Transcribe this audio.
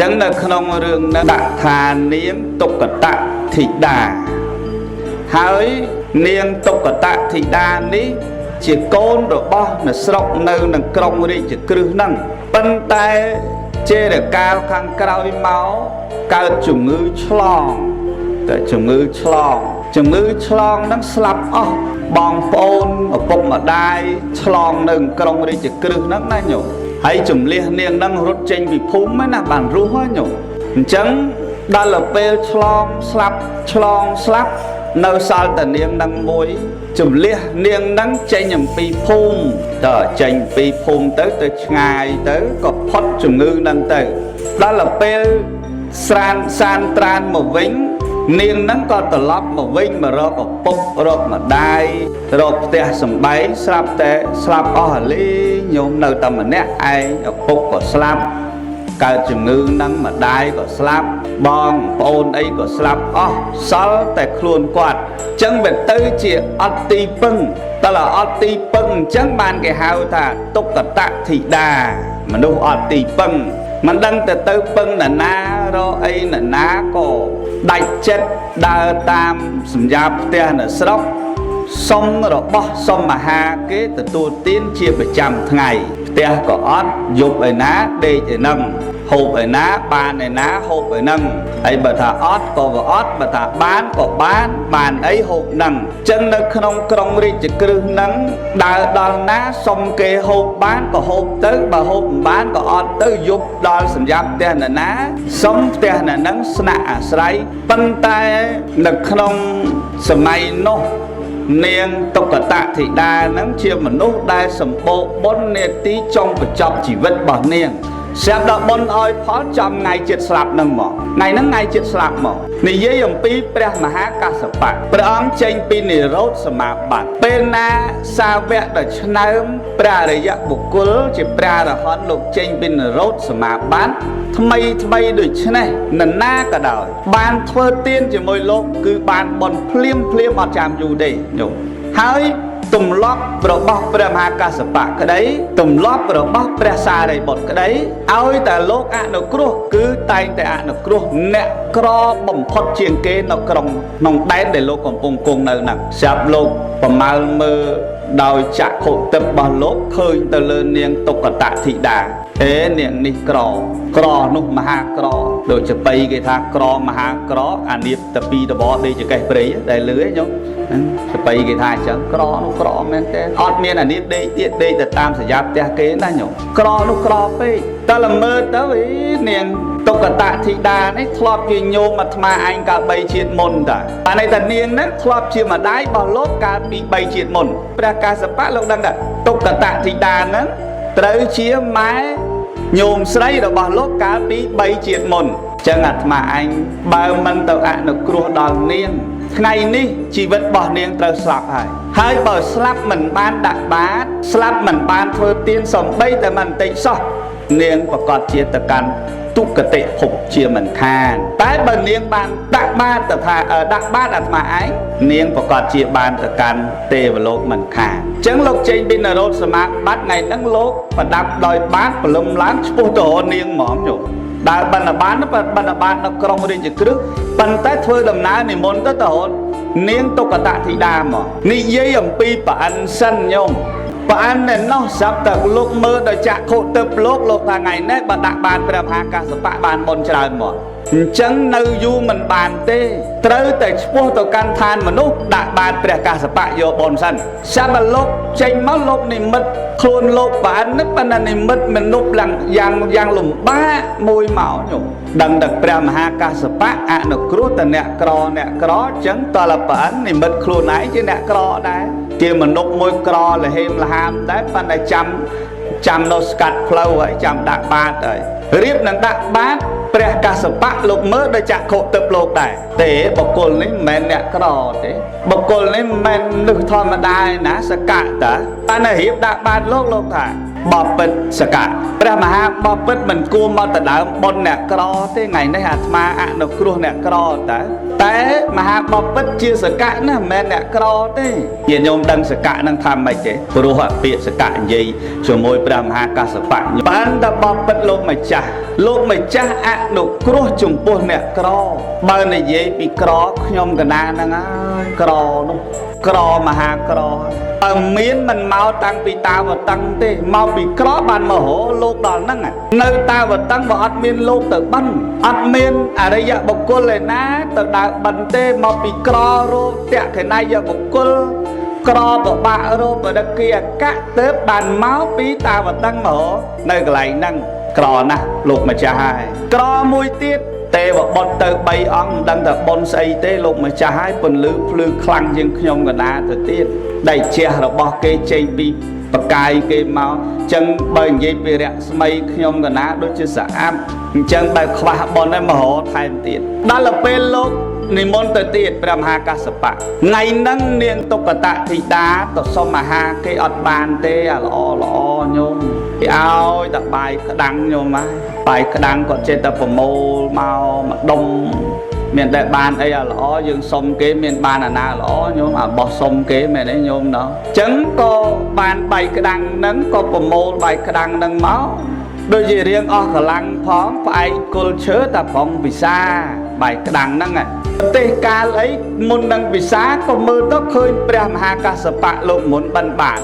ចឹងនៅក្នុងរឿងហ្នឹងដាក់ថានាងទុក្កតធីតាហើយនាងទុក្កតធីតានេះជាកូនរបស់នៅស្រុកនៅនឹងក្រុងរាជក្រឹសហ្នឹងប៉ុន្តែចេរកាលខាងក្រោយមកកើតជំងឺឆ្លងតែជំងឺឆ្លងជំងឺឆ្លងហ្នឹងស្លាប់អស់បងប្អូនឪពុកម្ដាយឆ្លងនៅក្រុងរាជក្រឹសហ្នឹងណាញោមហើយជំលះនាងហ្នឹងរត់ចេញពីភូមិណាបានរស់ហ៎ញោមអញ្ចឹងដល់ទៅពេលឆ្លងស្លាប់ឆ្លងស្លាប់នៅសល់តែនាងនឹងមួយជំលះនាងនឹងចេញអំពីភូមិតើចេញពីភូមិទៅទៅឆ្ងាយទៅក៏ផុតជំងឺនឹងទៅដល់ទៅពេលស្រានសានត្រានមកវិញនាងនឹងក៏ត្រឡប់មកវិញមករកឪពុករកម្ដាយរកផ្ទះសំបែងស្រាប់តែស្លាប់អស់អាលីញោមនៅតែម្នាក់ឯងឪពុកក៏ស្លាប់កើតជំងឺនឹងម្ដាយក៏ស្លាប់បងប្អូនអីក៏ស្លាប់អស់សល់តែខ្លួនគាត់អញ្ចឹងវាទៅជាអត់ទីពឹងតើអត់ទីពឹងអញ្ចឹងបានគេហៅថាទុក្កតធីតាមនុស្សអត់ទីពឹងមិនដឹងទៅទៅពឹងនរណារកអីនរណាក៏ដាច់ចិត្តដើរតាមសម្យាផ្ទះនៅស្រុកសុំរបស់សុំអាហារគេទទួលទានជាប្រចាំថ្ងៃផ្ទះក៏អត់យប់ឯណាដេកឯនឹងហូបឯណាបានឯណាហូបឯនឹងហើយបើថាអត់ក៏វាអត់បើថាបានក៏បានបានអីហូបនឹងអញ្ចឹងនៅក្នុងក្រុងរាជក្រឹសនឹងដើរដល់ណាសុំគេហូបបានក៏ហូបទៅបើហូបមិនបានក៏អត់ទៅយប់ដល់សម្រាប់ផ្ទះនរណាសុំផ្ទះនរនឹងស្នាក់អាស្រ័យប៉ុន្តែនៅក្នុងសម័យនោះនាងទុក្កតធីតានឹងជាមនុស្សដែលសម្បូរបុណ្យនាទីចុងបញ្ចប់ជីវិតរបស់នាងស្រាប់ដល់បុណ្យឲ្យផលចំថ្ងៃចិត្តស្លាប់នឹងមកថ្ងៃហ្នឹងថ្ងៃចិត្តស្លាប់មកនិយាយអំពីព្រះមហាកស្សបៈព្រះអង្គចេញពីនិរោធសមាបត្តិពេលណាសាវកដ៏ឆ្នើមព្រះអរិយបុគ្គលជាព្រះអរហន្តលោកចេញពីនិរោធសមាបត្តិថ្មីថ្មីដូច្នេះនរណាក៏ដោយបានធ្វើទានជាមួយលោកគឺបានបុណ្យភ្លាមភ្លាមអត់ចាំយូរទេញោមហើយទម្លាប់របស់ព្រះមហាកស្សបៈក្តីទម្លាប់របស់ព្រះសារីបុត្រក្តីឲ្យតែលោកអនុគ្រោះគឺតែងតែអនុគ្រោះអ្នកក្របំផុតជាងគេនៅក្រុងក្នុងដែនដែលលោកកំពុងគង់នៅហ្នឹងស្រាប់លោកប្រមាលមើលដោយចក្ខុទិព្វរបស់លោកឃើញទៅលើនាងទុក្កតធីតាអេនាងនេះក្រក្រនោះមហាក្រដូចចបៃគេថាក្រមហាក្រអានៀបតពីតបដេចកេះព្រៃដែលលឺឯងញោមចបៃគេថាអញ្ចឹងក្រនោះក្រមែនទេអត់មានអានៀបដេកទៀតដេកទៅតាមសញ្ញាផ្ទះគេណាញោមក្រនោះក្រពេកតែល្មើទៅអីនាងទុក្កតធីតានេះធ្លាប់ជាញោមអាត្មាឯងកាល3ជាតិមុនតាបានន័យថានាងហ្នឹងធ្លាប់ជាម្ដាយរបស់លោកកាលពី3ជាតិមុនព្រះកាសបៈលោកដឹងថាទុក្កតធីតាហ្នឹងត្រូវជាម៉ែញោមស្រីរបស់លោកកាលពី3ជាតិមុនចឹងអាត្មាឯងបើមិនទៅអនុគ្រោះដល់នាងថ្ងៃនេះជីវិតរបស់នាងត្រូវស្លាប់ហើយហើយបើស្លាប់មិនបានដាក់បាតស្លាប់មិនបានធ្វើទានសំបីតែមិនបន្តិចសោះនាងប្រកាសជាទៅកាន់ទុគតិភពជាមិនខានតែបើនាងបានដាក់បាតទៅថាដាក់បាតអាត្មាឯងនាងប្រកាសជាបានទៅកាន់ទេវលោកមិនខានអញ្ចឹងលោកចេញពីនរោត្តសមាបត្តិថ្ងៃហ្នឹងលោកប្រដាប់ដោយបាតព្រលឹមឡើងឆ្ពោះទៅរកនាងហ្មងញោមដើរបិណ្ឌបាតបិណ្ឌបាតនៅក្រុងរាជក្រឹសប៉ុន្តែធ្វើដំណើរនិមន្តទៅទៅរកនាងទុក្កតធីតាមកនិយាយអំពីប្រអិនសិនញោមប្រអិនណែនោះស្រាប់តែលោកមើលដោយចក្ខុទិព្វលោកលោកថាថ្ងៃនេះបើដាក់បានព្រះមហាកស្សបៈបានបុណ្យច្រើនមកអញ្ចឹងនៅយូរមិនបានទេត្រូវតែឆ្ពោះទៅកាន់ឋានមនុស្សដាក់បានព្រះកស្សបៈយកបុណ្យសិនស្រាប់តែលោកចេញមកលោកនិមិត្តខ្លួនលោកប្រអិននេះប៉ុន្តែនិមិត្តមនុស្សឡើងយ៉ាងលំបាកមួយមកញោមដឹងតែព្រះមហាកស្សបៈអនុគ្រោះតែអ្នកក្រអ្នកក្រអញ្ចឹងតលប្រអិននិមិត្តខ្លួនឯងជាអ្នកក្រដែរជាមនុស្សមួយក្រលហេមលហាមដែរប៉ុន្តែចាំនៅស្កាត់ផ្លូវហើយចាំដាក់បាតហើយរៀបនឹងដាក់បាតព្រះកស្សបៈលោកមើលដោយចក្ខុទិព្វលោកដែរទេបុគ្គលនេះមិនមែនអ្នកក្រទេបុគ្គលនេះមិនមែនមនុស្សធម្មតាឯណាសកៈតាបានតែរៀបដាក់បាតលោកលោកថា បពិតសកៈ ព្រះមហាបពិតមិនគួរមកដដើមបុណ្យអ្នកក្រទេ ថ្ងៃនេះអាត្មាអនុគ្រោះអ្នកក្រតើ តែមហាបពិតជាសកៈណា មិនមែនអ្នកក្រទេ។ ញាតិញោមដឹងសកៈនឹងថាម៉េចទេ? ព្រោះពាក្យសកៈនិយាយជាមួយព្រះមហាកសបៈ បានតែបពិតលោកម្ចាស់ លោកម្ចាស់អនុគ្រោះចំពោះអ្នកក្រ បើនិយាយពីក្រ ខ្ញុំកណាហ្នឹងហើយក្រនោះ ក្រមហាក្រ បើមានមិនមកតាំងពីតាវតឹងទេ មកពីក្របានមករលោកដល់ហ្នឹង។ នៅតាវតឹងបើអត់មានលោកទៅបិណ្ឌ អត់មានអរិយបុគ្គលឯណាទៅដើរបិណ្ឌទេ មកពីក្ររោតក្ខិនយបុគ្គល ក្របបាក់រោបដកិអកៈ ទៅបានមកពីតាវតឹងមកនៅកន្លែងហ្នឹង ក្រណាស់លោកម្ចាស់។ ហើយក្រមួយទៀត ទេវបុត្រទៅ3អង្គ មិនដឹងថាបុណ្យស្អីទេលោកម្ចាស់ ហើយពន្លឺភ្លឺខ្លាំងជាងខ្ញុំកណាទៅទៀត ដែលជះរបស់គេចេញពីបកាយគេមកអញ្ចឹង។ បើនិយាយពីរស្មីខ្ញុំកណាដូចជាស្អាប់អញ្ចឹង បើខ្វះបុណ្យហើយមករថែមទៀត។ ដល់ទៅពេលលោកនិមន្តទៅទៀតព្រះមហាកសបៈ ថ្ងៃហ្នឹងនាងទុក្កតធីតាទៅសុំអាហារគេអត់បានទេ អាល្អល្អញោម គេឲ្យតែបាយក្តាំងញោម ហើយបាយក្តាំងគាត់ចេះតែប្រមូលមកម្ដុំ មានតែបានអីអាល្អ យើងសុំគេមានបានអាណាល្អញោម អាបោះសុំគេមែនទេញោមណោះ? អញ្ចឹងក៏បានបាយក្តាំងហ្នឹង ក៏ប្រមូលបាយក្តាំងហ្នឹងមកដូចជារៀងអស់កម្លាំងផង ផ្អែកគល់ឈើតែប្រងពិសាបាយក្តាំងហ្នឹង។ ប្រទេសកាលអីមុននឹងពិសា ក៏មើលទៅឃើញព្រះមហាកសបៈលោកមុនបិណ្ឌបាត